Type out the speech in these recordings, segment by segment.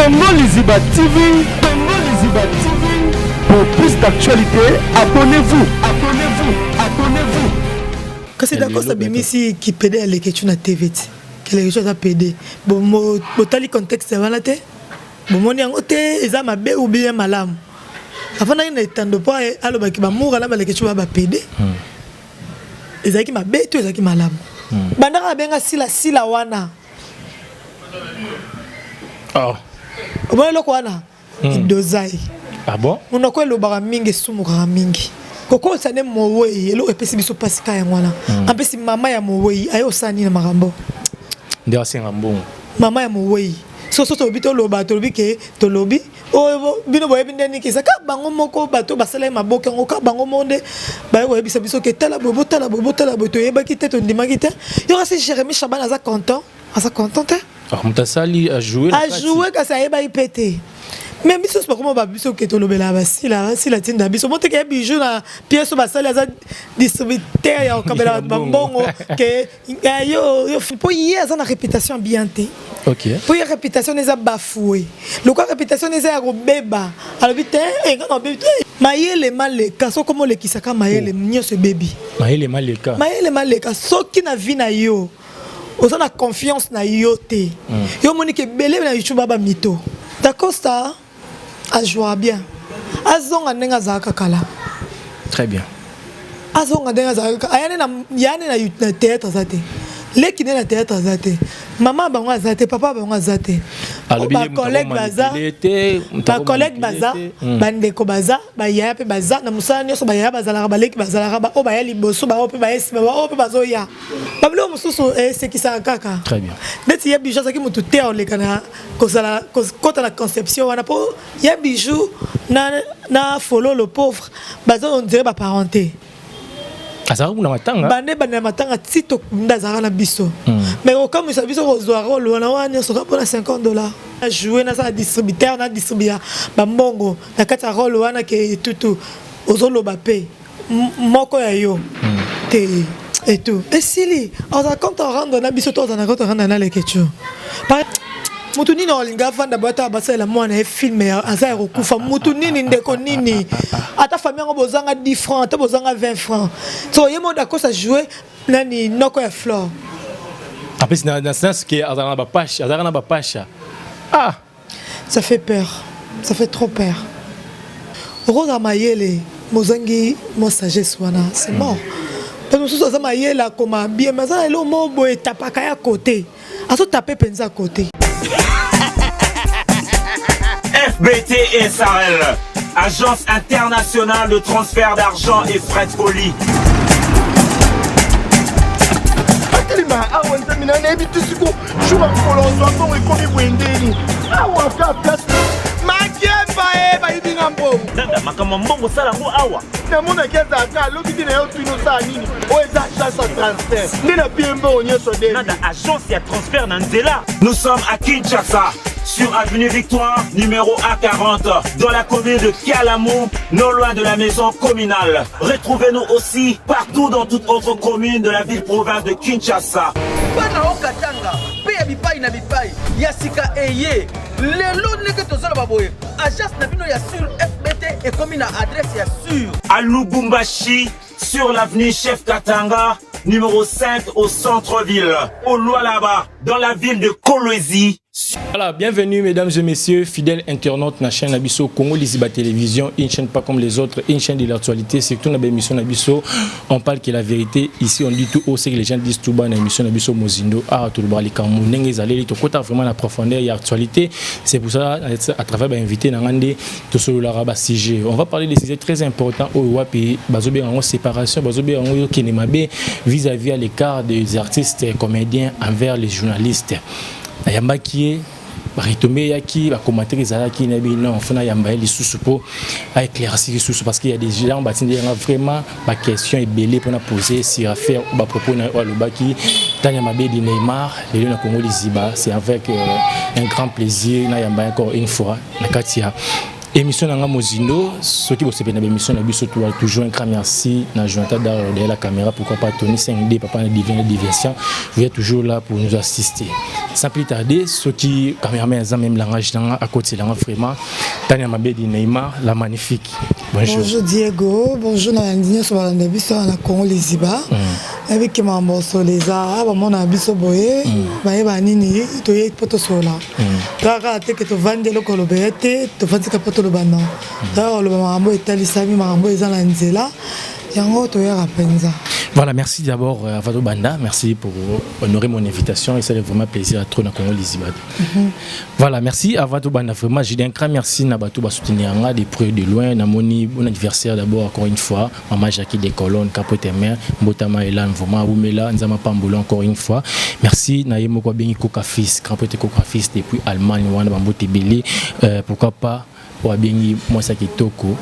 Congo Liziba TV, Congo Liziba TV. Pour plus d'actualités, abonnez-vous, abonnez-vous, abonnez-vous. Kasi Dacosta abimisi ki pede ya Leketchou na TV ti. Ke Leketchou aza pede. Botali contexte wana te? Bomoni yango te eza mabe ou bien malamu? Afandaki na etando po alobaki ba Mura na ba Leketchou ba ba pede. Ezalaki mabe to ezalaki malamu? Banda kaka abenga Sila Sila wana. Oh. Omoni eloko wana? Dozai. Ah bon? Monoko elobaka mingi esumukaka mingi. Kokosa nde mowei eloko epesi biso mpasi ka yango wana. Apesi mama ya mowei aye osala nini na makambo? Nde asenga mbongo. Mama ya mowei. Soso tolobi toloba tolobi ke tolobi oyo bino boyebi nde nini eza kaka bango moko bato basalaki maboke yango kaka bango moko nde baye koyebisa biso ke tala boye botala boye botala boye toyebaki te tondimaki te. Yo kasi Jérémy Chaban aza content, aza content te. Ah, moto asali ajoue na kati. Ajoue kasi ayebaki mpe te. Mais biso nyonso bakoma ba biso ke tolobelaka basila basila tinda biso moteke ya bijou na pièce oyo basali aza distributeur ya kokabela bato bambongo ke yo yo mpo ye aza na réputation bien te. Mpo ye réputation eza bafoué lokola réputation eza ya kobeba alobi te nga na obebi te mayele maleka soki okoma olekisaka mayele nyonso ebebi. Mayele maleka. Mayele maleka soki na vie na yo oza na confiance na yo te. Yo omoni ke ebele na YouTube ba mito. Dacosta a jouera bien. Azonga ndenge azalaka kala. Très bien. Azonga ndenge azalaka ayane na yane na na théâtre aza te. Leki nde na théâtre aza te. Mama bango aza te, papa bango aza te. Alobi Ba collègue baza, ba collègue baza, ba ndeko baza, ba yaya pe baza na mosala nyonso ba yaya bazalaka, ba leki bazalaka, ba oyo baya liboso, ba oyo pe baya sima, ba oyo pe bazoya. Ba biloko mosusu esekisaka kaka. Très bien. Neti ye Bijou azalaki motu te oleka na kozala kota na conception wana po ye Bijou na na Fololo pauvre baza on dirait ba parenté. Azalaka kuna matanga. Bande bande na matanga ti tokunda azalaka na biso. Mais okamwisa biso kozwa rôle wana wana nyonso kaka mpona 50 $. Na jouer nasala distributeur na distribuer ba mbongo na kati ya rôle wana ke tutu ozoloba pe moko ya yo te et tout esili ozala compte à rendre na biso to ozala na compte à rendre na Leketchou. Mutu nini olinga avanda boye ata basalela mwana ye film aza ya kokufa mutu nini ndeko nini ata famille yango bozanga 10 francs ata bozanga 20 francs so ye moko Dacosta jouer nani noko ya Flore. En plus na sens que azalaka na ba pache, azalaka na ba pacha. Ah! Ça fait peur, ça fait trop peur. Okozala mayele mozangi mwa sagesse wana c'est mort. Mpe mosusu aza mayele akoma bien mais aza na eloko moko boye etapaka ya côté. Azo taper penza côté. FBT SARL, Agence internationale de transfert d'argent et frais de colis. Atelema awa nzambe na nayebi te siko jour ya mokolo ozwa mbongo ekomi boye ndeni awa ka place makemba e bayibi nga mbongo. Dada makambo ya mbongo osala yango awa. Namonaki azalaka alobi te na yo tuni osala nini oyo eza agence ya transfert nde na pie mbongo nyonso nde. Nada agence ya transfert na nzela. Nous sommes à Kinshasa, sur avenue Victoire, numéro A40, dans la commune de Kalamu, non loin de la maison communale. Retrouvez-nous aussi partout dans toute autre commune de la ville-province de Kinshasa. Bana Haut-Katanga mpe ya bipai na bipai ya sika eye lelo ndenge tozoloba boye agence na bino ya sur FBT ekomi na adresse ya sur. À Lubumbashi, sur l'avenue Chef Katanga, numéro 5 au centre-ville, au Lualaba, dans la ville de Kolwezi. Voilà, bienvenue mesdames et messieurs, fidèles internautes na chaîne Nabiso Congo Liziba Télévision, une chaîne pas comme les autres, une chaîne de l'actualité, surtout na émission Nabiso, on parle que la vérité, ici on dit tout haut, c'est que les gens disent tout bas na émission Nabiso Mozindo, ah tout le bas likambo ndenge ezaleli tokota vraiment na profondeur ya actualité, c'est pour ça à travers ba invité na ngande tosololaka ba sujet. On va parler des sujets très importants oyo wapi bazobenga yango séparation, bazobenga yango yokende mabe vis-à-vis à l'écart des artistes et comédiens envers les journalistes. Nayambaki ye, ba retombées eyaki, ba commentaires ezalaki, nayebi non, faut nayamba ye lisusu po a éclaircir lisusu parce qu'il y a des gens batindi yanga vraiment ba questions ebele pona poser sur affaire ou ba propos na oyo alobaki Tania Mabedi Neymar lelo na Congo Liziba. C'est avec un grand plaisir nayamba ye encore une fois na kati ya Émission na nga mozindo, soki bosepeli na émission na biso toujours un grand merci na Jonathan Dar derrière la caméra, pourquoi pas Tony 5D, papa na divin diversion, vous êtes toujours là pour nous assister. Sans plus tarder, soki cameraman aza même langage na à côté là vraiment Tania Mabedi Neymar, la magnifique. Bonjour. Bonjour Diego, bonjour na bandi nyonso balanda biso na Congo Liziba. Avec mambo soleza, bamona biso boye, bayeba nini toye po tosola. Kaka te ke tovandi eloko oloba ye te, tovandi kaka po toloba non. Kaka oloba makambo etalisami, makambo eza na nzela, yango toyaka mpenza. Voilà, merci d'abord euh, Vado Banda, merci pour honorer mon invitation et ça fait vraiment plaisir à trop na Congo Liziba. Voilà, merci à Vado Banda vraiment, j'ai un grand merci na bato ba soutenir nga de près de loin, na moni bon anniversaire d'abord encore une fois, maman Jackie des Colonnes, Capote Mère, Mbotama Elan vraiment Oumela, Nzama Pambolo encore une fois. Merci na ye moko abengi Coca Fils, grand prêtre Coca Fils depuis Allemagne wana bambote ebele, pourquoi pas oyo abengi mwasi ya kitoko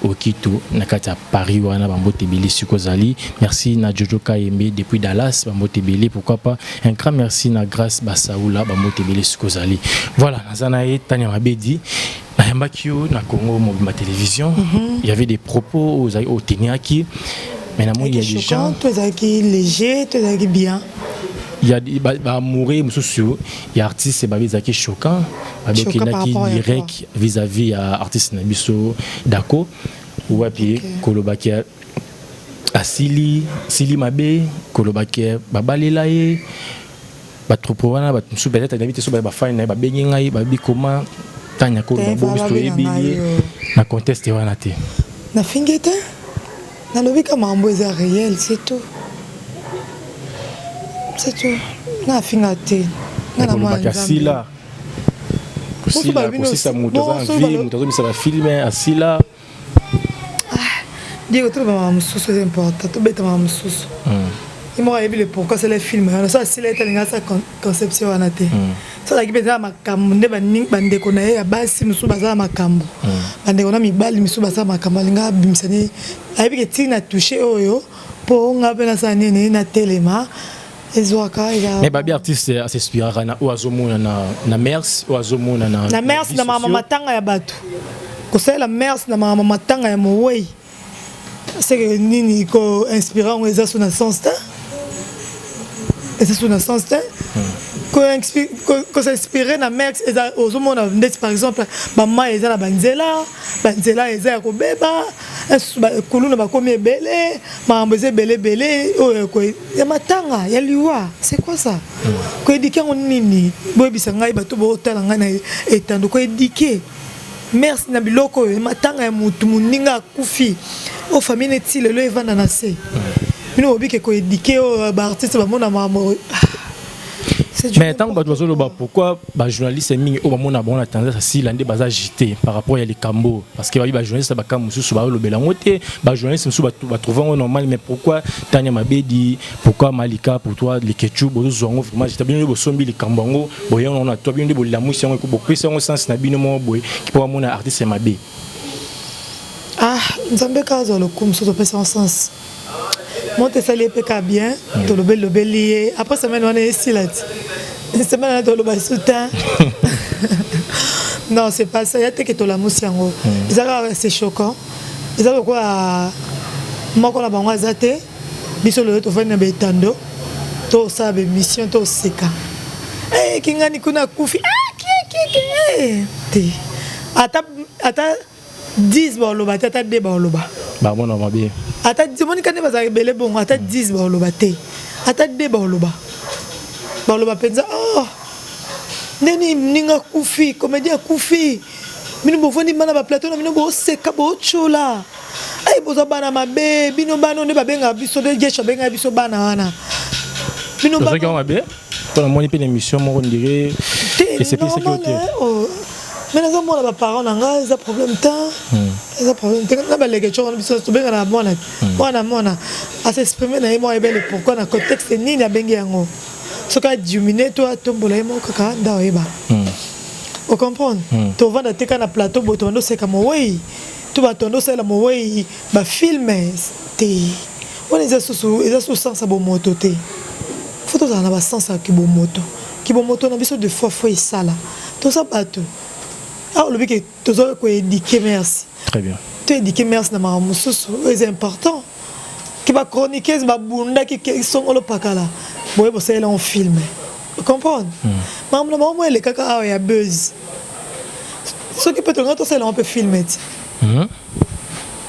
Okito na kati ya Paris wana bambote ebele siko ozali. Merci na Jojo Kayembe depuis Dallas, bambote ebele, pourquoi pas un grand merci na Grâce Basaoula, bambote ebele siko ozali. Voilà, naza na ye Tania Mabedi, nayambaki yo na Congo Mobimba Télévision. Il y avait des propos ozali oteniaki, mais namoni il y a des gens to ezalaki léger, to ezalaki bien. Il y a ba amoureux mosusu ya artiste babi ezalaki choquant, babi Choquant par okendaki rapport à direct vis-à-vis ya artiste na biso Dako wapi kolobaki asili sili mabe, kolobaki babalela ye batroupe wana, bato mosusu peut-être nayebi te so bafani na ye babengi ngai babi koma Tanya koloba Te, bo biso babenga toyebi ngai ye yo. Na contexte wana te. Nafingi te, nalobi ka makambo eza réel, c'est tout, c'est tout. Nafinga te, nga na mwana kolobaki Nzambe. Asila kosila kosisa moto aza na vie, moto azobisa bafilm asila. Diego, toloba makambo mosusu eza important, tobeta makambo mosusu. Ye moko ayebi le pourquoi asala film wana. So asila ete alingi asala conception wana te, so azalaki mpenza na makambo nde bandeko na ye ya basi mosusu baza na makambo, bandeko na mibali mosusu baza na makambo, alingi abimisa nini, ayebi ke ntina touche oyo mpo nga mpe nasala nini, natelema ezwaka eza. Mais babi artiste as'inspiraka na oyo azomona na mers, oyo azomona na na mers vie na makambo sociaux. Matanga ya bato, kosalela mers na makambo matanga ya mowei, seke nini koinspire yango? Eza so na sens te, eza so na sens te. Kos'inspire na mers eza ozomona ndeti par exemple bamai eza na banzela, banzela eza ya kobeba, kuluna bakomi ebele, makambo eza ebele ebele oyo ya matanga ya liwa. C'est quoi ça? Koéduquer yango nini? Boyebisa ngai, bato bootala ngai na etando, koéduquer merci na biloko oyo matanga ya motu moninga akufi, oyo famille neti lelo evanda na se, bino bobike koéduquer oyo baartiste bamona makambo. Mais ntango bato bazoloba pourquoi bajournaliste mingi oyo bamona bango na tendance asila nde baza agité par rapport ya likambo, parce que babi bajournaliste bakambo mosusu bazolobela yango te, bajournaliste mosusu batrouve yango normal, mais pourquoi Tania Mabedi, pourquoi Malika, pour toi Lekechu, bozozwa yango vraiment agité? Bino nde bosombi likambo yango, boyango na to bino nde bolamwisi yango, bopesi yango sens na bino moko boye mpo bamona artiste ya mabe. Ah, Nzambe kaka azwa lokumu. So topesa yango sens moto esali ye mpe ka bien, tolobeli lobeli ye après semaine wana esila ti semaine wana toloba esu te. Non, c'est pas ça ya teke tolamusi yango, eza kaka c'est choquant, eza lokola moko na bango aza te. Biso lelo tofandi na baetando, tosala baémission, toseka kingani kuna akufi te, ata ata 10 baoloba te, ata 2 baoloba. Bamona mabe. Ata omonika nde bazalaka ebele bongo, ata 10 baoloba te, ata 2 baoloba, baloba mpenza: "Oh, ndeni ninga akufi, comédien akufi, bino bovandi bana baplateau na bino, boseka, botyola, ai boza bana mabe." Bino bana nde babengaka biso, nde Gesho abengaka biso bana wana, bino mabe mpo namoni mpe na émission moko ndire esepelisaki yo te. Mais nazomona baparent na ngai, eza problème te, eza problème te. Na baleke tio wana, biso tobengana na mwana mwana mwana as'exprime na ye moko, ayebele pourquoi, na contexte nini abengi yango. Soki adiminue to atombola ye moko kaka nda oyeba, ocomprendre. Tovanda te kaka na plateau boye, tobanda oseka mowei to bato banda osalela mowei bafilm te. Wana eza susu, eza susu sens ya bomoto te. Faut tozala na basens ya kibomoto, kibomoto na biso. De fois faut esala toza bato. Awa olobi ke toza ko éduquer merci. Très bien. To éduquer merci na makambo mosusu oyo eza important. Ke ba chroniqueuse babundaki ke songolo pakala boye bosalela yango film. Comprendre? Makambo na bango moko elekaka awa ya buzz. Soki mpe tolinga tosalela yango mpe film ti.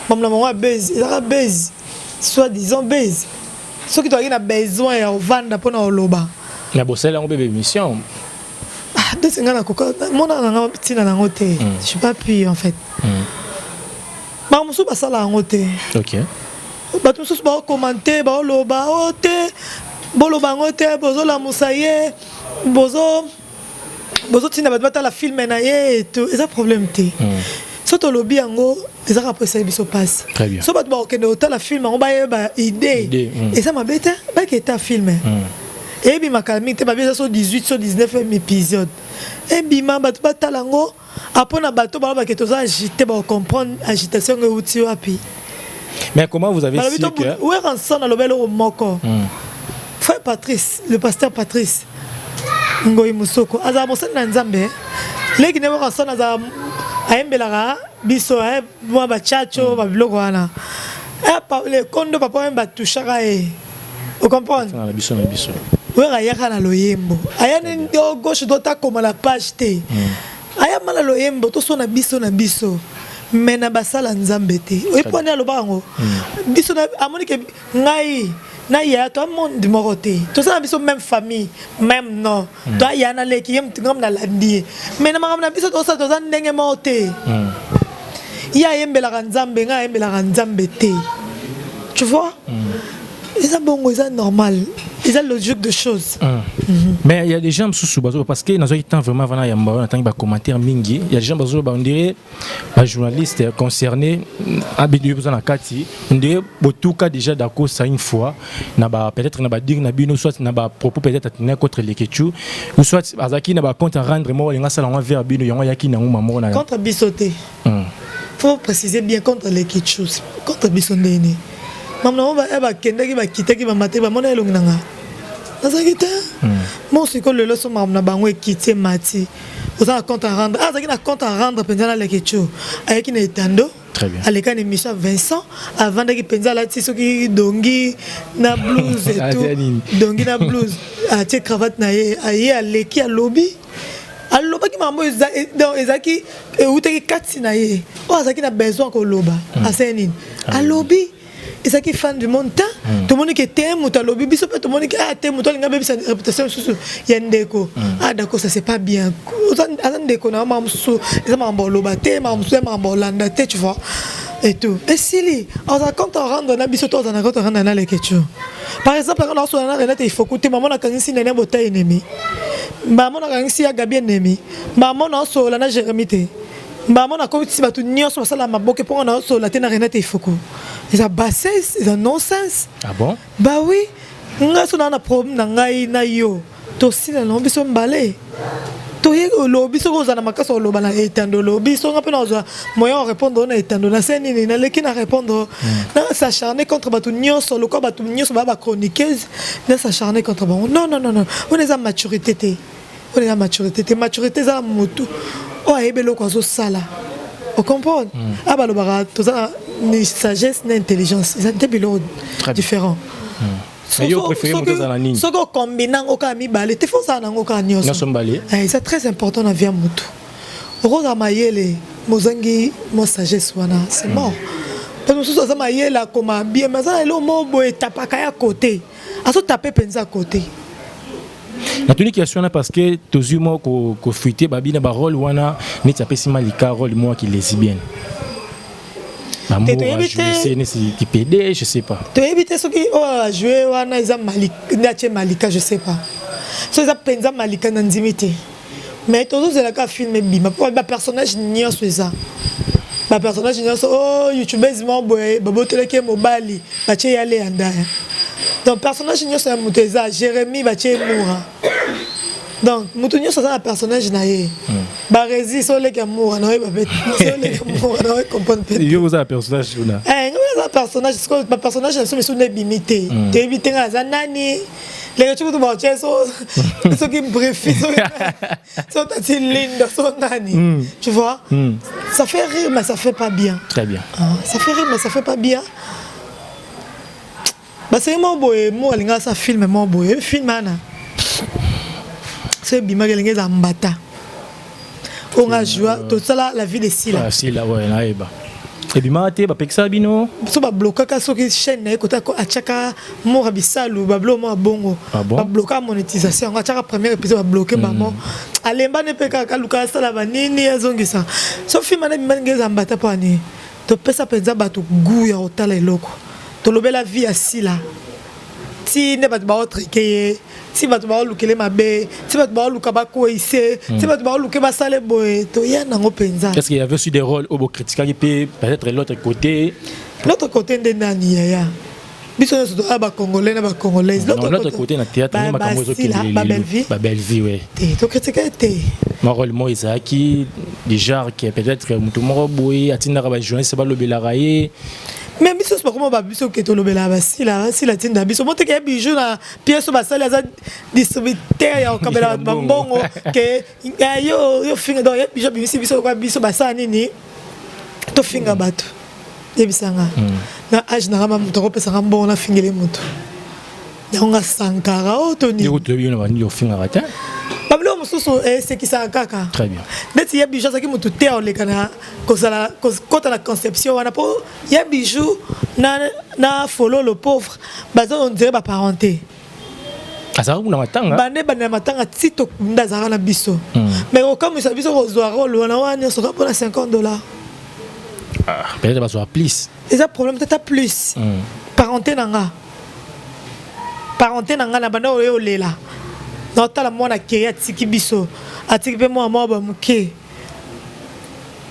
Makambo na bango ya buzz ezalaka buzz, soit disant buzz. Soki tozalaki na besoin ya kovanda mpona koloba. Na bosalela yango mpe émission. Ah, ndeti ngai nakoka mona na ngai ntina nango te. Je suis pas pire en fait. Bango mosusu basala yango te. Bato mosusu baokomante, baoloba o te, boloba yango te, bozolamusa ye, bozo bozotinda bato batala film na ye eto eza problème te. So tolobi yango eza kaka mpo esali biso mpasi. Très bien. So bato bakokende kotala film yango, bayeba idée, eza mabe te, baketa film. Eyebimaka mingi te, babi eza so 18 so 19 épisode ebima, bato batala yango. Apo na bato balobake toza agité, bakocomprendre agitation yango euti wapi. Mais comment vous avez balobi su que Werrason alobi eloko moko. Frère Patrice, le pasteur Patrice Ngoi Mosoko, azala mosali na Nzambe. Leki nde Werrason azala, ayembelaka biso mwa bachacho, babiloko wana. Le kondo papa oyo batushaka ye, ocomprendre? Na biso na biso. Wera ayaka na loyembo, aya nde gauche droite, akoma na page te. Ayamba na loyembo, toso na biso na biso, me na basala Nzambe te. Oyebi mpo nde alobaka yango biso amoni ke ngai na yaya toa monde moko te, toza na biso même famille, même nom. To aya na leki ye, mutu ngam nalandi ye, me na makambo na biso tosala toza ndenge moko te. Ye ayembelaka Nzambe, ngai ayembelaka Nzambe te, tu vois? Eza bongo, eza normal, eza logique de choses. Mais il y a des gens mosusu bazo, parce que nazwaki temps vraiment vana yamba wana, natangi bacommentaire mingi. Il y a des gens bazoloba on dirait bajournaliste concerné abidi boza na kati, on dirait botuka déjà Dacosta une fois na ba peut-être na badire na bino, soit na bapropos peut-être atenait contre Lekechu, ou soit azalaki na bacompte à rendre moko alinga asala yango vers bino, yango ayaki nango mamoko na Contre biso te. Faut préciser bien, contre Lekechu. Contre biso ndeni? Mamu na bakendaki, bakitaki, bamataki, bamona elongi na nga, nazalaki te. Mo sikoyo lelo so makambo na bango ekiti, emati, oza na compte à rendre. Azalaki na compte à rendre mpenza na Lekechu, ayaki na etando. Très bien. Aleka na émission ya Vincent, avandaki mpenza, alati soki dongi na blouse et Atia nini? tout, dongi na blouse, atie cravate na ye, aye, aleki, alobi, alobaki makambo donc ezalaki eutaki kati na ye oyo azalaki na besoin koloba. Asali nini? Alobi. Ezalaki fin du monde te. Tomoni ke te, moto alobi, biso mpe tomoni ke ah te, moto alingi abebisa réputation mosusu ya ndeko. Ah d'accord, ça c'est pas bien. Aza ndeko na yo, makambo mosusu eza makambo oloba te, makambo mosusu eza makambo olanda te, tu vois, et tout esili. Aza compte à rendre na biso to aza na compte à rendre na Leketu? Par exemple, anga naosola na Renate Ifoku te, mama nakangisi Nene Bota ennemi, mama nakangisi ya Gabi ennemi, mama naosola na Jérémi te, mama nakomisi bato nyonso basala maboke mponga naosola te na Renate Ifoku. Eza bassesse, eza non-sens. Ah bon? Bah oui, ngai so naa na problème na ngai na yo, tosila nango biso mbale. Toye olobi, soki oza na makasi oloba na etando, olobi so nga mpe nazwa moyen ya répondre na etando na se nini, naleki na répondre na s'acharner contre bato nyonso, lokola bato nyonso baya bachroniqueuse, na s'acharner contre bango. Non, non, non, non, wana eza maturité te, wana eza maturité te. Maturité eza na motu oyo ayebi eloko azosala, ocomprendre? A balobaka toza na ni sagesse na intelligence, eza te biloko Très bien. différent. Mais yo préféré moto azala nini? Soki okombine yango kaka mibale te, fo ozala nango kaka nyonso. Nyonso mibale. Eza très important na vie ya motu. Okozala mayele, mozangi mwa sagesse wana, c'est mort. Mpo mosusu aza mayele, akoma bien, mais aza na eloko moko boye etapaka ya côté, azotape mpenza côté. Natuni question wana parce que tozwi mwa kofuite babi na barole wana neti apesi Malika role moko ki lesbienne. Te, toyebi te. Neti kipede, je sais pas. Toyebi te soki oyo ajoue wana eza nde atie Malika, je sais pas so eza mpenza Malika, na ndimi te. Mais tozozela kaka film ebima mpo bapersonnage nyonso eza bapersonnage nyonso. O youtubeuse moko boye babotelaki ye mobali, batie ye ale ya ndaya. Donc personnage nyonso ya moto eza Jérémi, batie ye Mura. Donc moto nyonso aza na personnage na ye. Baresi so oleki ya Mura na oyeba pe, so oleki ya Mura na oye comprendre pe. Yo oza na personnage kuna? Eh, ngai aza personnage. Sikoyo bapersonnage na biso misusu nde ebimi te, toyebi te ngai aza nani. Leke cukutu baotie so soki brifi so tati linda so nani mm. Tu vois mm. Ça fait rire mais ça fait pas bien. Très bien. Ah, ça fait rire mais ça fait pas bien. Basengi moko boye mo alingaka sa film moko boye film wana so ebimaki elingi eza mbata oyo nga joua tosala la vie de Sila. Ah, Sila ouais, nayeba ebimaka te, bapekisaka bino. So bablokaka soki chaîne na ye kota atiaka mora bisalu bablo mwa bongo. Ah bon? Bablokaka monétisation yango, atiaka première épisode, babloke bango. Alembani mpe kaka aluka asala banini azongisa. So film wana ebima ndenge eza mbata mpo ani topesa mpenza bato goût ya kotala eloko tolobela vie ya Sila ti nde bato baotrike ye, ti bato baolukele mabe, ti bato baoluka bakweyise, ti bato baoluke basale boye, toya nango mpenza. Est-ce qu'il y avait aussi des rôles oyo bocritiquaki mpe peut-être l'autre côté? L'autre côté nde nani yaya? Biso nyonso toya bacongolais na bacongolaise. Non, l'autre côté na théâtre nde makambo ezokende. Babelvie. Babelvie, ouais. Te, tokritika te. Ma rôle moko ezalaki du genre ke peut-être moto moko boye atindaka bajournaliste balobelaka ye. Mais biso nyonso bakoma ba biso ke tolobelaka basila basila tinda biso moteke ya bijou na pièce oyo basali aza distributeur ya kokabela bato bambongo ke yo yo finga. Donc ye bijou abimisi biso lokola biso basala nini, tofinga bato. Yebisanga na age nanga ma moto akopesanga mbongo nafingele moto yango nga Sankara oyo to nini? Ndeko, toyebi yo na banini, ofingaka te. Babiloko mosusu esekisaka kaka. Très bien. Neti ye bijou azalaki motu te aoleka na kozala kota na conception wana, mpo ye bijou na Fololo pauvre baza on dirait baparenté. Azalaka kuna matanga. Bande bande na matanga ti nde azalaka na biso. Mais kokamwisa biso kozwa rôle wana wana nyonso kaka mpona 50 $. Ah, peut-être bazwa plus. Eza problème tata plus. Parenté na nga, parenté na nga na banda oyo olela naotala mwana kei atiki biso, atiki mpe mwana mwa bamoke.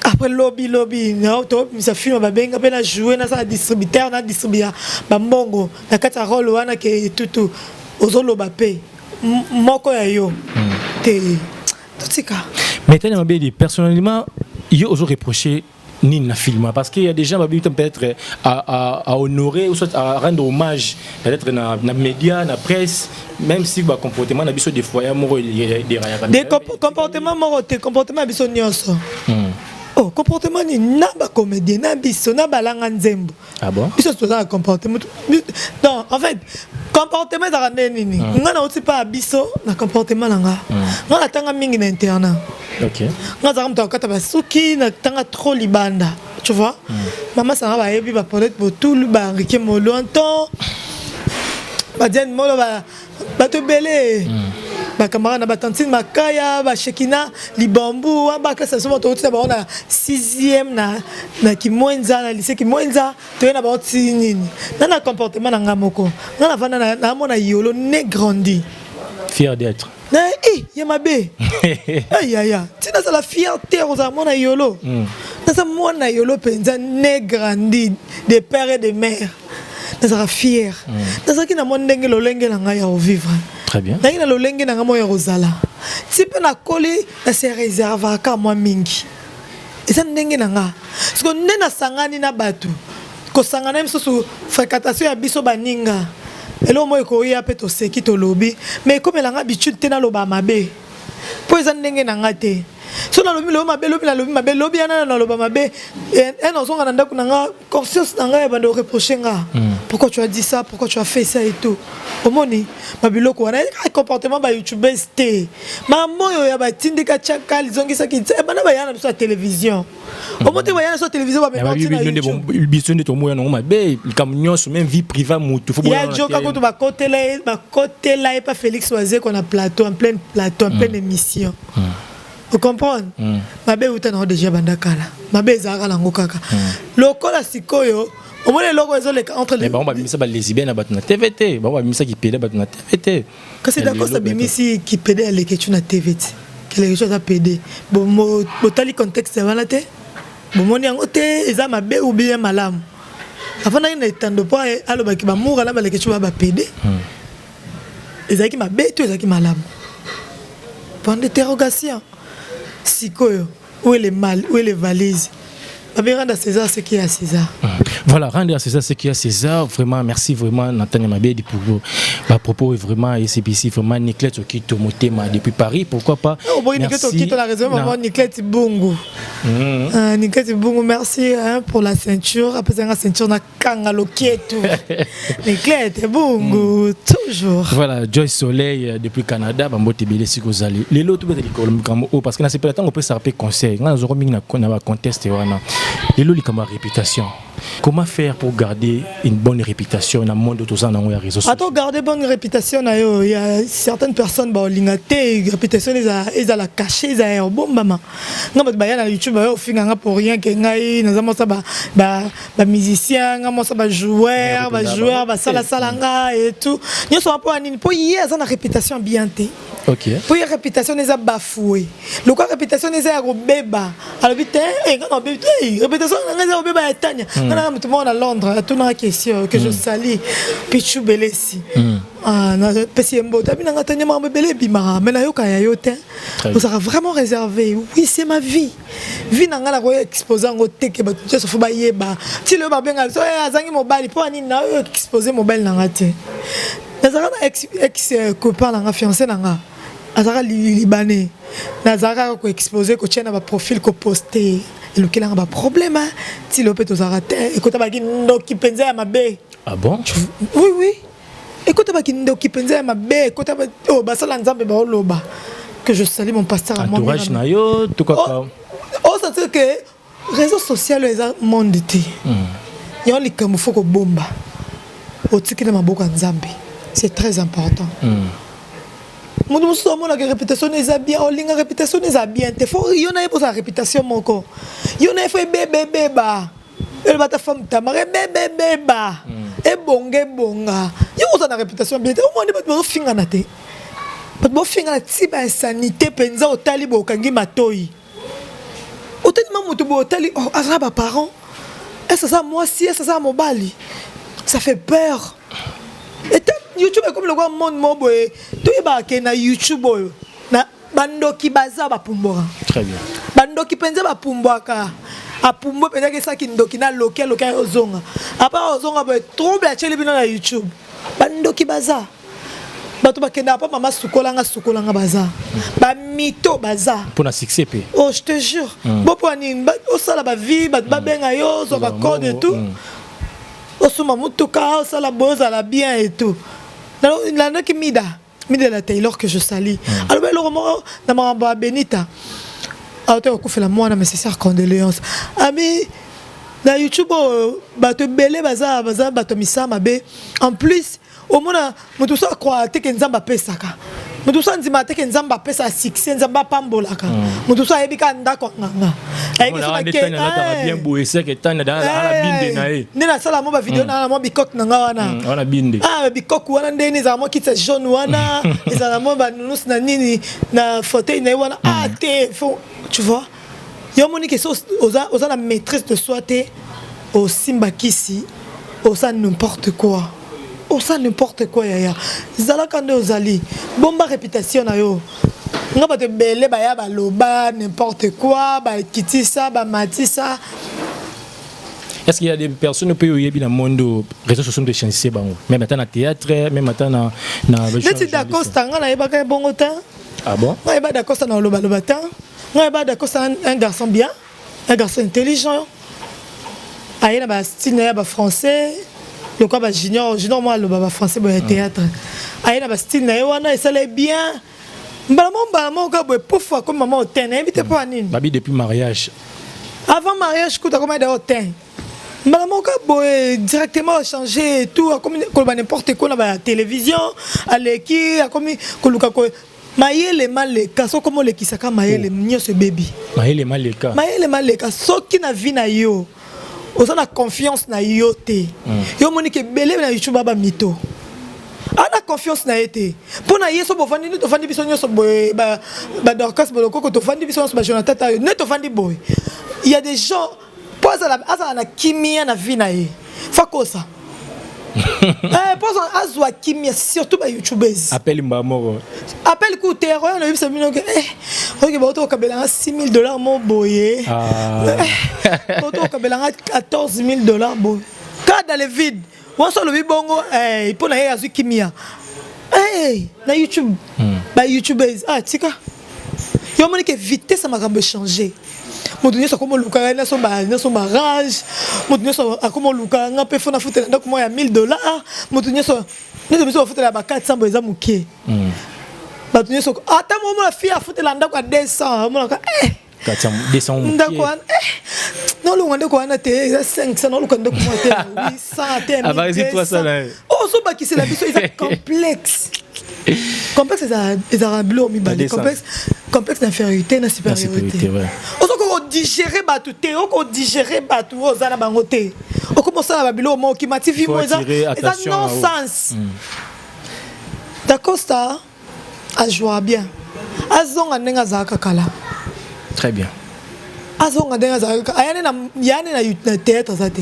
Après lobi lobi tobimisa film, babenga mpe na joue, nasala distributeur, na distribua bambongo na kati ya rôle wana ke tutu ozoloba mpe moko ya yo te, totika. Mais Tania Mabedi, personnellement, yo ozo reprocher nini na film? Parce qu'il y a des gens babi peut-être à honorer ou soit à rendre hommage peut-être na média, na presse, même si ba comportement na biso des fois ya moko derrière. Des comportement moko te, comportement ya biso nyonso. Oh, comportement nini na bacomédien na biso na balanga nzembo? Ah bon? Biso toza na comportement. Non, en fait comportement ezalaka nde nini? Nga nauti mpa ya biso na comportement na nga, nga natanga mingi na internat. Nga azalaka moto akokata basuki, natanga trop libanda, tu vois. Mama sanga bayebi bapaulette Botulu, bahenrike Molonton, badiane Molo, bato ebele, bacamarade na batantine Makaya, bashekina Libambu wa baklase biso. Moto outi na bango na 6e na Kimwenza, na lycée Kimwenza, toye na bango ti nini na comportement na nga moko. Nga navanda namona yolo ne grandi. Fier d'être. Na e ya mabe ayaya ti nazala fierté kozala mwana yolo. Naza mwana yolo mpenza, ne grandi de père et de mère. Nazalaka fier, nazalaki na mwa ndenge lolenge na ngai ya kovivre. Très bien. Nazalaki na lolenge na ngai moko ya kozala ti mpe nakoli na se réservaka mwa mingi. Eza ndenge na nga. Siko nde nasangani na bato, kosangana ye mosusu, fréquentation ya biso baninga, eloko moko ekoya mpe toseki, tolobi, mais ekomelanga habitude te naloba mabe mpo eza ndenge na nga te. So nalobi lobi mabe, lobi nalobi mabe, lobi yana naloba mabe e nazonga na ndako na nga, conscience na ngai ebanda oreproche nga: "Pourquoi tu as dit ça? Pourquoi tu as fait ça?" Et tout. Omoni babiloko wana eka comportement bayoutubese te. Makambo oyo ya batindika tiaka lizongisaki ebanda baya na biso ya télévision. Omoni te, baya na biso ya télévision, bamema na YouTube. Biso nde tomoya nango mabe, likambo nyonso, même vie privée mutu fo. Ya joka kutu bakotela ye, bakotela ye pa Félix Wazeko na plateau, en plein plateau, en pleine émission. Ocomprendre? Mabe euta nango déjà banda kala. Mabe ezalaka nango kaka lokola sikoyo omoni eloko ezoleka entre Mais bango babimisa balesbienne na bato na TV te, bango babimisa kipede bato na TV te. Kasi Dacosta abimisi kipede ya Lekecu na TV ti Lekecu aza pede. Botali contexte wana te, bomoni yango te. Eza mabe ou bien malamu? Afandaki na etando mpo alobaki bamoura na balekecu ba bapede. Ezalaki mabe to ezalaki malamu? Point d'interrogation. Sikoyo où est le mal? Où est le valise? Babe, rendre à César ce qui est à César. Voilà, rendre à César ce qui est à César. Vraiment, merci vraiment Nathan Mabedi pour ba propos vraiment et CPC vraiment Niclette Okito Motema depuis Paris. Pourquoi pas Oh, bon, Niclette Okito la raison maman Niclette Bungu. Niclette Bungu, merci hein, pour la ceinture. Après ça, la ceinture na kanga lokietu. Niclette Bungu, toujours. Voilà, Joyce Soleil depuis Canada, bambote ebele siko ozali. Lelo tobeta likolo likambo oyo parce que nasepela ntango opesaka mpe conseil. Nga nazwaka mingi na bacontexte wana. Lelo likambo ya réputation. Comment faire pour garder une bonne réputation dans le monde toza nango ya réseaux sociaux? Ato garder bonne réputation na yo, il y a certaines personnes baolinga te réputation ezala caché, ezala ya obombama. Nga bato baya na YouTube, baya ofinga nga pour rien, ke ngai naza mosa bamusicien, nga mosa bajoueur, bajoueur basalasala nga et tout nyonso wana. Mpo ya nini? Mpo ye aza na réputation bien te. Mpo ye réputation eza bafoué, lokola réputation eza ya kobeba, alobi te nga na obebi te, réputation na ngai eza kobeba ya Tania. Nga nanga moto moko na Londres atunaka question que je sali, Pichu Belesi. Napesi ye mbote, abi nanga: "Tania, makambo ebele ebimaka, mais nayoka ya yo te, ozalaka vraiment réservé." Oui, c'est ma vie, vie na ngai nakoya expose yango te, ke bato nyonso fo bayeba. Ti lelo babenga biso azangi mobali. Mpo anini naoyo expose mobali na nga te? Nazalaka na ex copain na nga, fiancé na nga, azalaka libanais. Nazalaka kaka koexpose, kotia na baprofil, koposte, elukelanga baproblème. Ti lelo mpe tozalaka te. Ekota baki ndoki mpenza ya mabe. Ah bon? Oui, ekota baki ndoki mpenza ya mabe. Ekota oyo basala Nzambe baoloba que je salue mon pasteur. Entourage na yo to kaka? Osentir que réseau social eza monde te. Yango likambo fo kobomba, otiki na maboko ya Nzambe, c'est très important. Moto mosusu amonaka réputation eza bien, olinga réputation eza bien te. Fo yo na ye bozala réputation moko, yo na ye fo ebeba, ebeba, eloba ta femme Tamara, ebeba, ebeba, ebonga, ebonga. Yo kozala na réputation bien te, omoni bato bazofingana te, bato bofingana ti bainsanité mpenza. Otali boye, okangi matoi, otali ma moto boye, otali, oh, aza na baparent, ese aza mwasi, ese aza mobali, ça fait peur. Eta YouTube ekomi lokola monde moko boye. Toyebaka ke na YouTube oyo na bandoki baza, bapumbwaka. Très bien. Bandoki mpenza bapumbwaka. Apumbwe mpenza, kesaki ndoki na loki, aloki, aye ozonga apa, ozonga boye, trouble atieli bino na YouTube. Bandoki baza, bato bakendaka mpa mama sukolanga, sukolanga, baza bamito, baza. Mpona succès mpe. Oh, je te jure. Bo mpo nini osala bavie, bato babenga yo, ozwa bacode et tout, osomba motuka, osala boye, ozala bien et tout. Nalandaki Mida, Mida la Taylor que je sali, aloba eloko moko na makambo ya Benita aote kokufela mwana. Mais sincère condoléance ami. Na YouTube oyo bato ebele baza, baza bato misala mabe. En plus omona moto mosusu akroaka te ke Nzambe apesaka, moto mosusu andimaka te ke Nzambe apesaka succès, Nzambe apambolaka. Moto mosusu ayebi kaka ndako ya nganga, ayebi soki bien boye seke tani ala binde na ye. Nde nasala mo bavideo na mwa bikoke na nga wana. Wana binde. Ah, bikoke wana ndeni ezala mwa kiti ya jaune wana, ezala mwa banunusi na nini na fauteuil na ye wana. Ah te, faut, tu vois, yo omoni ke so oza na maîtrise de soi te, osimba kisi, osala n'importe quoi, osala n'importe quoi. Yaya, zalaka nde ozali, bomba réputation na yo. Nga bato ebele baya, baloba n'importe quoi, bakitisa, bamatisa. Est-ce qu'il y a des personnes mpe oyebi na monde réseaux sociaux de change bango, même ata na théâtre, même ata na Neti Dacosta, nga nayebaka ye bongo te. Ah bon? Nga yeba Dacosta na olobaloba te. Nga yeba Dacosta un garçon bien, un garçon intelligent. Aye na bastyle na ye ya bafrançais lokola bajunior, junior moko aloba bafrançais boye ya théâtre. Aye na bastyle na ye wana, esala ye bien. Mbala moko, mbala moko kaka boye, pofu, akomi mama otin. Nayebi te mpo ya nini. Babi depuis mariage. Avant mariage kuta akomi da otin. Mbala moko kaka boye, directement achanger et tout, akomi koloba n'importe quoi na batélévision, aleki, akomi koluka ko mayele maleka. Soki okomi olekisaka mayele, nyonso ebebi. Mayele maleka. Mayele maleka. Soki na vie na yo oza na confiance na yo te, yo omoni ke ebele na YouTube ba bamito ana confiance na ye te. Mpo na ye so bovandi nde tovandi biso nyonso boye, badorcas bolokoko, tovandi biso nyonso, bajonathan tayo nde tovandi boye, il y a des gens, mpo azala na kimia na vie na ye, fa kosa. Eh, mpo azwa kimia, surtout bayoutubers. Appel mbala moko. Appel ku te, akoya na yebisa bino ke eh, oyoki bauta kokabelanga 6000 $ mo boye. Ah. Bauta kokabelanga 14 000 $ boye, ka dans le vide wana. So alobi bongo, eh, mpo na ye azwi kimia. Eh, na YouTube, bayoutubers, ah, tika yo omoni ke vitesse ya makambo echange. Moto nyonso akoma oluka nyonso nyonso barage, moto nyonso akoma oluka nga mpe fo nafutela ndako moko ya 1000 $. Moto nyonso nyonso, biso bafutela ba 400 boye eza moke. Bato nyonso, ata momona fille afutela ndako ya 200, omonaka eh. 200. Ndako wana, eh, nolonga ndako wana te, eza 500, noluka ndako moko te 800 te. Abakisi 300 na ye. Ozobakisela biso, eza complexe. Complexe ezalaka biloko mibale. 200. Complexe, complexe d'infériorité na supériorité. Supériorité, ouais. Ozokoka kodigérer bato te, okodigérer bato oyo oza na bango te, okoma osala babiloko moko okima ti vi Faut mo eza attirer eza attention à non sens. Dacosta ajoua bien, azonga ndenge azalaka kala. Très bien. Azonga ndenge azalaka. Aya ne na ya ne na théâtre aza te,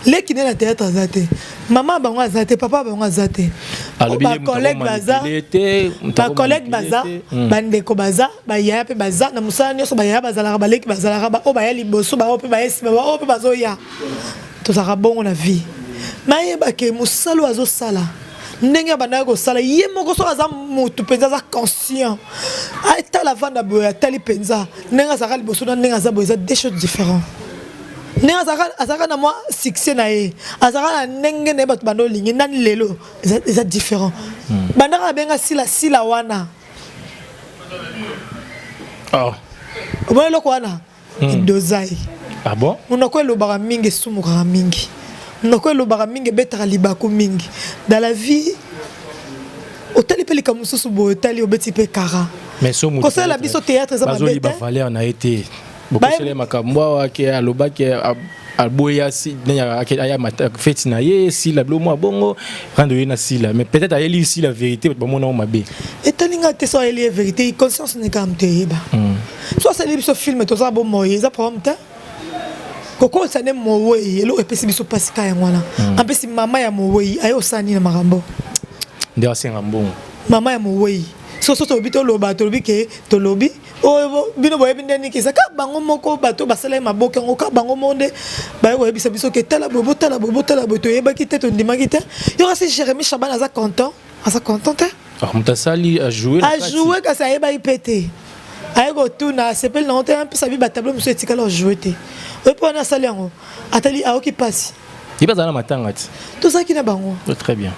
leki nde na théâtre aza te, mama bango aza te, papa bango aza te. Alobi ye moto Bacollègue baza, akomanipuler te, moto bacollègue baza, akomanipuler te. Bandeko baza, bayaya mpe baza. Na mosala nyonso bayaya bazalaka, baleki bazalaka, baoyo baya liboso, baoyo mpe baya nsima, baoyo mpe bazoya. Tozalaka bongo na vie. Nayebake mosala oyo azosala, ndenge abandaki kosala ye moko, soki aza motu mpenza aza conscient, atala vanda boye, atali mpenza ndenge azalaka liboso na ndenge aza boye, eza deux choses différents. Ndenge azalaka na mwa succès na ye, azalaka na ndenge na ye, bato banda olingi nani, lelo eza différent. Bandaka abenga sila sila wana. Oh. Omoni eloko wana edozai. Ah bon? Monoko elobaka mingi, esumukaka mingi. Monoko elobaka mingi, ebetaka libaku mingi. Dans la vie, otali mpe likambo mosusu boye, otali, obeti mpe kara. Mais so moto Kosalela biso théâtre eza mabe bazoliba te. Valeur na ye te, bokosela makambo awa ke alobaki aboya si nani aya feti na ye sila, bilo mwa bongo rendre ye na sila, mais peut-être ayeli sila vérité, bato bamona ngo mabe. Etali nga te. So ayeli ye vérité, conscience ne kaka moto eyeba. So asali biso film, toza bomoi, eza problème te. Kokolisa nde mowei, eloko epesi biso mpasi ka yango wana. Ampesi mama ya mowei aye osala nini na makambo? Nde asenga mbongo. Mama ya mowei, so so tolobi, toloba, tolobi ke tolobi oyo bino boyebi nde niki eza kaka bango moko. Bato basalaki maboke yango, kaka bango moko nde baye koyebisa biso ke tala boye, botala boye, botala boye. Toyebaki te, tondimaki te. Yo kasi Jérémi Chaban aza content, aza content te. Ah, moto asali ajoue na kati. Ajoue kasi ayebaki mpe te, aye kotuna, asepeli nango te. Mpesa bi batableau mosusu etikala ojoue te. Oyo mpo wana asali yango, atali, aoki mpasi. Ye mpe azala na matanga ti. Tozalaki na bango. Oh, très bien.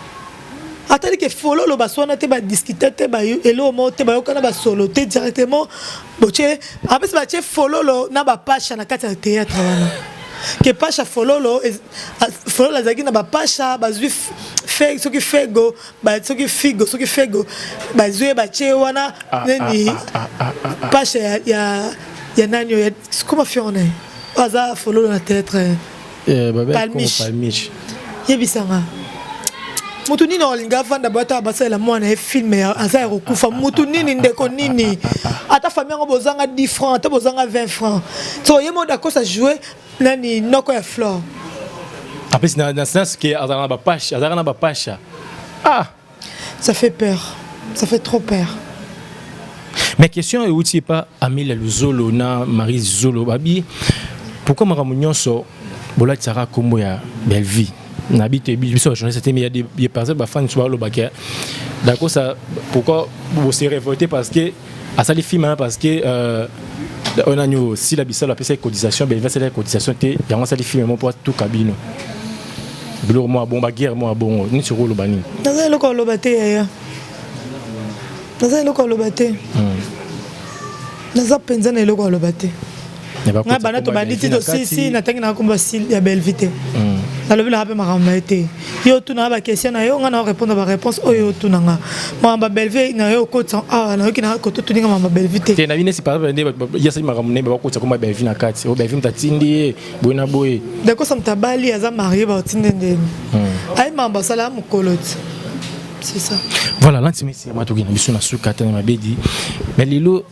Atali ke fololo baswana te, badiscute te, eloko moko te, bayokana basolo te. Directement botie apesi, batie fololo na bapasha na kati ya théâtre wana, ke pasha fololo fololo azalaki na bapasha, bazwi soki fego, soki figo, soki fego, bazwi ye, batie wana nini, pasha ya nani oyo, koma fione oyo aza fololo na théâtre. Eh, babe. Palmiche. Palmiche. Yebisanga motu nini olinga avanda boye, ata basalela mwana ye film aza ya kokufa. Motu nini, ndeko nini, ata famille yango bozanga 10 francs, ata bozanga 20 francs, so ye mo dakosa joue nani, noko ya Flore. Apesi na sens ke azalaka na bapasha, azalaka na bapasha, ah. Ça fait peur, ça fait trop peur. Mais question euti epa Amelia Luzolo na Marie Zolo, babi pourquoi makambo nyonso bolatisaka nkombo ya Bellevie na bi te? Biso bajournaliste te, mais ya des, par exemple bafani so balobaka d'accord, ça pourquoi bose révolté? Parce que asali film wana, parce que oyo nani oyo sila bisalo apesaki cotisation, Bellevie asalaki cotisation te, yango asali film mo mpo atuka bino biloko mwa bongo, baguerre mwa bongo. Nini sikoyo, oloba nini? Naza eloko aloba te, yaya. Naza eloko aloba te. Naza mpenza na eloko aloba te. Ngai banda tobandi ti tosisi, natangi na kombo ya Bellevie te. Nalobi nanga mpe makambo na ye te. Yo otunanga baquestion na yo, ngai na répondre baréponse oyo otuna nga. Makambo ya Bellevie na yo okotisa awa, nayoki nanga koto otuninga makambo ya Bellevie te. Te, na bino esi par exemple nde ye asali makambo nde bakotisa kombo ya Bellevie na kati, oyo Bellevie moto atindi ye boye na boye. Dakosa moto abali, aza marie, baotinde ndeni aye makambo asala mokolo ti, c'est ça. Voilà, lantimesi mwa toki na biso na suka ata na mabedi. Mais lelo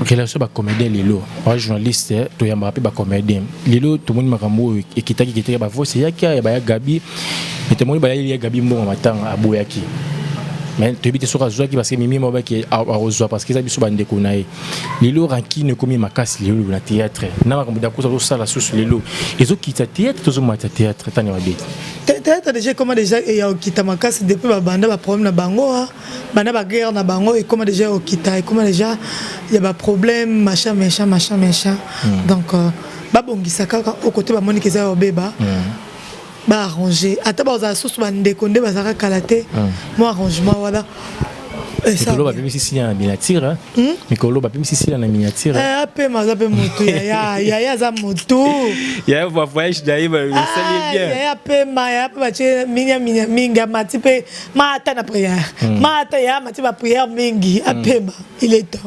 relation bacomédien, lelo ba journaliste toyambaka mpe bacomédien, lelo tomoni makambo oyo ekitaki kitaki, bavoice eyaki ya baya Gabi. Mais tomoni bayeli ya Gabi mbongo matanga aboyaki. Mais toyebi te soki azwaki parce que Mimi mobaki akozwa parce que eza biso bandeko na ye. Lelo rancune ekomi makasi lelo na théâtre. Na makambo Dacosta azosala susu lelo. Ezokita théâtre tozomata théâtre tani mabe. Théâtre déjà ekoma déjà ya okita makasi depuis babanda baproblème na bango, banda baguerre na bango, ekoma déjà ya okita, ekoma déjà ya baproblème, machin machin machin machin. Donc babongisa kaka okote bamoniki eza ya obeba, baarrange ata bazala susu bandeko nde bazalaka kala te. Mo arrangement wana. Mikolo bapemisi sila na miniature, mikolo bapemisi sila na miniature. Apema, aza mpe motu, yaya, yaya aza motu. Yaya voyage na ye esali bien. Yaya apema, yaya mpe batie minia minia mingi, amati mpe mata na prière, mata yaya amati baprière mingi, apema, il est temps.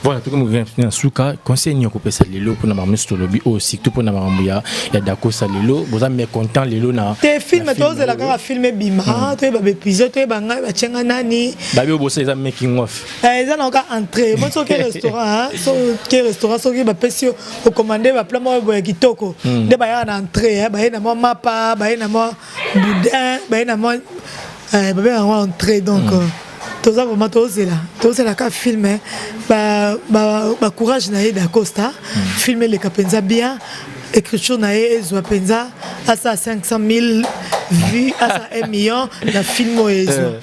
Voilà, tokomi na suka. Conseil nini okopesa lelo mpona makambo nyonso tolobi oyo, surtout mpona makambo ya Dacosta? Lelo boza mécontent lelo na Te, film tozela kaka film ebima, toyeba baépisode, toyeba ngai batienga nani. Babi oyo bosa eza making of. Eza na oka entrée mo. Soki restaurant, soki restaurant, soki bapesi yo ocommande baplat moko boye kitoko, nde bayaka na entrée, baye na mwa mapa, baye na mwa boudin, baye na mwa, babengaka yango entrée. Donc toza vraiment tozela, tozelaka film. Bacourage na ye Dacosta, film eleka mpenza bien, écriture na ye ezwa mpenza asa 500 000 vues, asa 1 million na film oyo ezwa.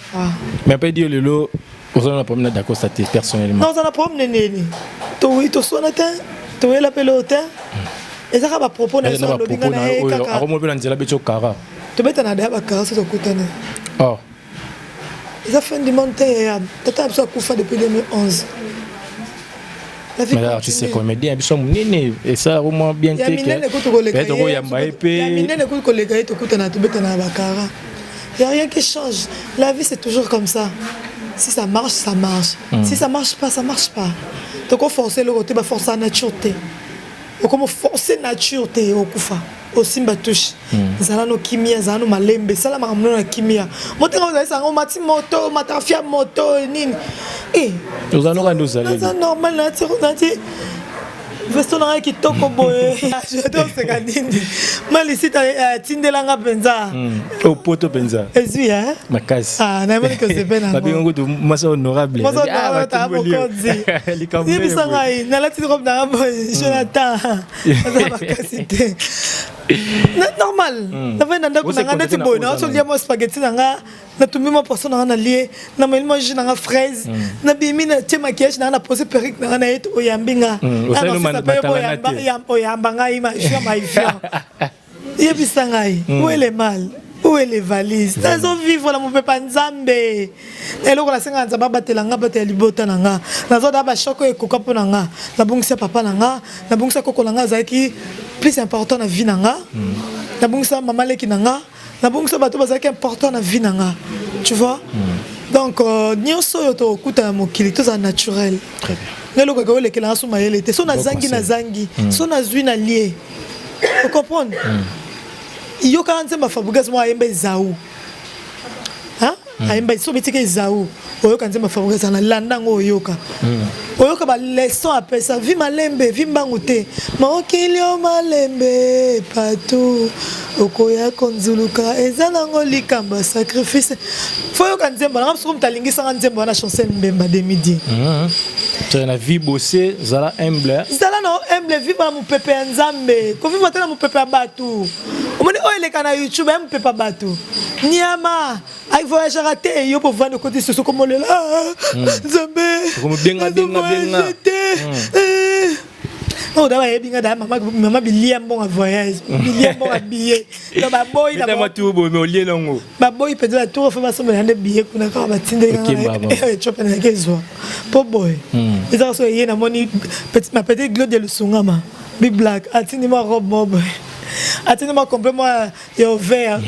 Mais mpe dio lelo oza na problème na Dacosta te personnellement? Non, oza na problème neneni, toswana te, toyela mpe leo te, eza kaka bapropos na biso alobi nga na ye kaka. Akomo mpe na nzela beti okara. Tobeta na daya bakara so tokutani. Oh. Eza fin du monde te, yaya. Tata na biso akufa depuis 2011. Mais artiste comédien biso monene esalaka mwa bien te. Minene kutu koleka. Tokoyamba ye mpe. Minene kutu koleka ye, tokutana, tobetana na bakara, y a rien qui change. La vie, c'est toujours comme ça. Si ça marche, ça marche. Si ça marche pas, ça marche pas. Tokoforce eloko te, baforce ya nature te. Okoma force nature te, okufa osimba touche. Zala no kimia, zala no malembe, sala makambo no na kimia. Motenga ozalisa yango, omati moto, omataka fia moto nini. Oza noka nde ozali. Naza normal, nati vesto na ngai kitoko boye. Toseka nini? Malisita atindelanga mpenza. Opoto mpenza. Ezwi. Makasi. Nayebani kosepe nango. Babenga kutu mwasi honorable. Mwasi honorable, mokonzi. Yebisa ngai, nalati robe nanga boye. Jonathan aza makasi te, normal. Navandi na ndako na nga neti boye, naotolia mwa spaghetti na nga, natumbi mwa poisson na nga, na lie, nameli mwa jus na nga fraise, nabimi, natie maquillage na nga, na pose perruque na nga, na ye oyambi nga, oyamba ngai mafion mafion. Yebisa ngai, où est le mal, où est les valises? Nazovivre na mopepa Nzambe. Eloko nasengaka Nzambe, abatela nga, abatela libota na nga. Nazoda bachoc oyo ekoka mpo na nga. Nabongisa papa na nga, nabongisa koko na nga, azalaki plus important na vie na nga. Nabongisa mama leki na nga, nabongisa bato bazalaki important na vie na nga, tu vois. Donc nyonso oyo tokokuta na mokili, tozala naturel. Nga eloko eke olekelanga so mayele te. So nazangi, nazangi, so nazwi, na lie, ocomprendre. Yokaka nzembo ya Fabregas moko ayemba Ezau, ayemba so betika Ezau. Oyoka nzembo ya Fabregas, na landa yango, oyoka, oyoka baleçon apesa vi malembe, vi mbangu te. Mokili o malembe partout, okoya konzuluka, eza nango likambo ya sacrifice. Fo yoka nzembo nanga soko moto alingisanga nzembo wana, Chancel Mbemba demidi. Na vie bose, zala humble. Zala na humble, vivre na mopepe ya Nzambe, kovivre te na mopepe ya bato. Omoni oyo eleka na YouTube ya mopepe ya bato, nyama avoyageaka te. Yo povandi, okoti susu, komolela Nzambe te. Oyo da bayebi nga da mama bilia mbongo voyage, bilia mbongo billet, donc baboyi. Olie nango. Baboyi mpenza batour fo basombela nde billet kuna kaka, batindeli Ethiopie nayaki ezwa mpo boye ezaka. So eye namoni ma petite Claude Lusungama big black atindi mwa robe mo boye, atindi mwa complet mwa ya vert,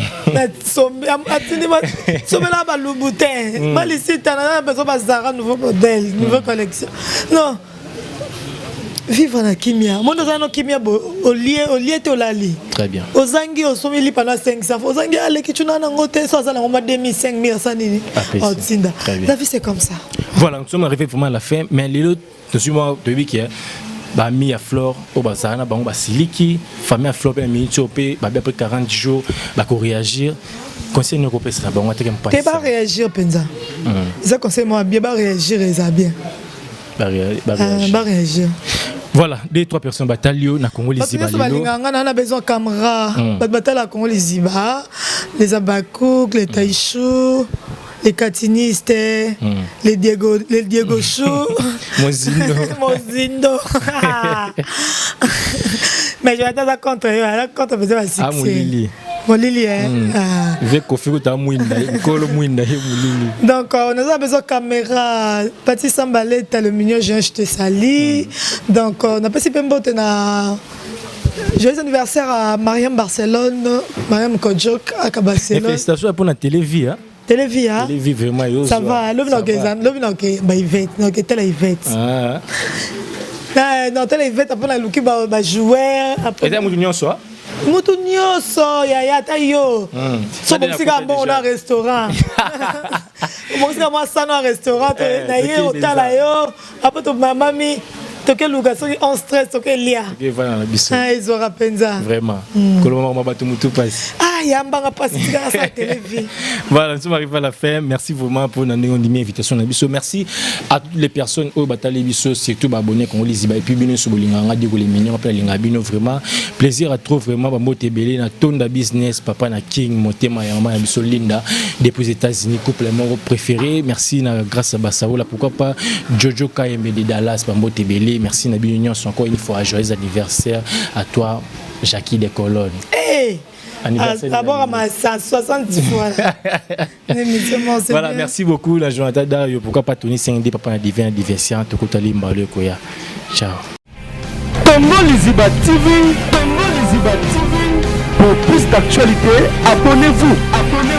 atindi sombela baLouboutin, malisita na besoin bazara nouveau modèle, nouvelle collection. Non, vivre na kimia, mondo oza no kimia, olie, olie te, olali. Très bien. Ozangi, osomi lipa na 500, ozangi, aleki tuna nango te. So aza nango ma 2000, 5000, asa nini, otinda. La vie, c'est comme ça. Voilà, nous sommes arrivés vraiment à la fin, mais lelo tosi mwa toyebi ke Ba amis ya Flore oyo bazala na bango basiliki, famille ya Flore mpe na minute oyo mpe babi après 40 jours bakoréagir. Conseil nini okopesa na bango ateke? Te. Mpasi. Baréagir mpenza, eza conseil moko bien. Baréagir, eza bien. Baréagir. Baréagir. Voilà, deux trois personnes batali yo na Congo Bato Liziba nyonso lelo. balingaka nga na besoin caméra. Bato batalaka Congo Liziba, les Abakouk, les Taïchou, les Katinistes, les Diego, les Diego Chou. Mozindo. Mozindo, mais je vais aza contre yo, aza contre mpenza Ah, basuccès. Molili. Molili, hein? Ah. Ve Kofi kuta mwinda, nkolo mwinda ye molili. Donc, on a besoin de caméra. Pati Sambaleta, le mignon jean, je te salue. Donc, on a passé mbote na. Joyeux anniversaire à Mariam Barcelone, Mariam Kodjok, à Et Barcelone. félicitations pour la télévie, hein. Télévie, hein? Télévie vraiment yo. Ça va, lobi na okeza, lobi na oke, ba Yvette, na oke tala Yvette. Ah. Na non, tala Yvette, après na luki ba joueur, après. Eza mutu nyonso, hein? Mutu nyonso, yaya, ata yo. So bomisika mbongo na restaurant. Obongisika mwa sano ya restaurant na ye otala yo, apo tomamami tokeluka soki on stress tokelia. Evana na biso. Ezwaka mpenza. Vraiment. Koloba mama bato mutu pasi. Ah, yambanga mpasi, tikaka sa télévi. Voilà, nous sommes arrivés à la fin. Merci vraiment pour la invitation na biso. Merci à toutes les personnes oyo batali biso, surtout ba abonnés Congo Liziba et puis bino so bolinga nga Diego les mignons pe linga bino vraiment. Plaisir à trop vraiment ba mbote belé na Tonda Business, papa na King Motema ya mama ya biso Linda depuis les États-Unis, couple moko préféré. Merci na grâce à Basaola, pourquoi pas Jojo Kayembe de Dallas, ba mbote belé. Merci na bino nyonso encore une fois, joyeux anniversaire à toi Jackie des Colonnes. Hey! Anniversaire. D'abord, à 170 fois. Voilà, merci beaucoup, la Jonathan Dario. Pourquoi pas Tony 5D, Papa na Divin, Diversian, Tokotali Mbalo Koya. Ciao. Congo Liziba TV, Congo Liziba TV. Pour plus d'actualités, abonnez-vous. Abonnez.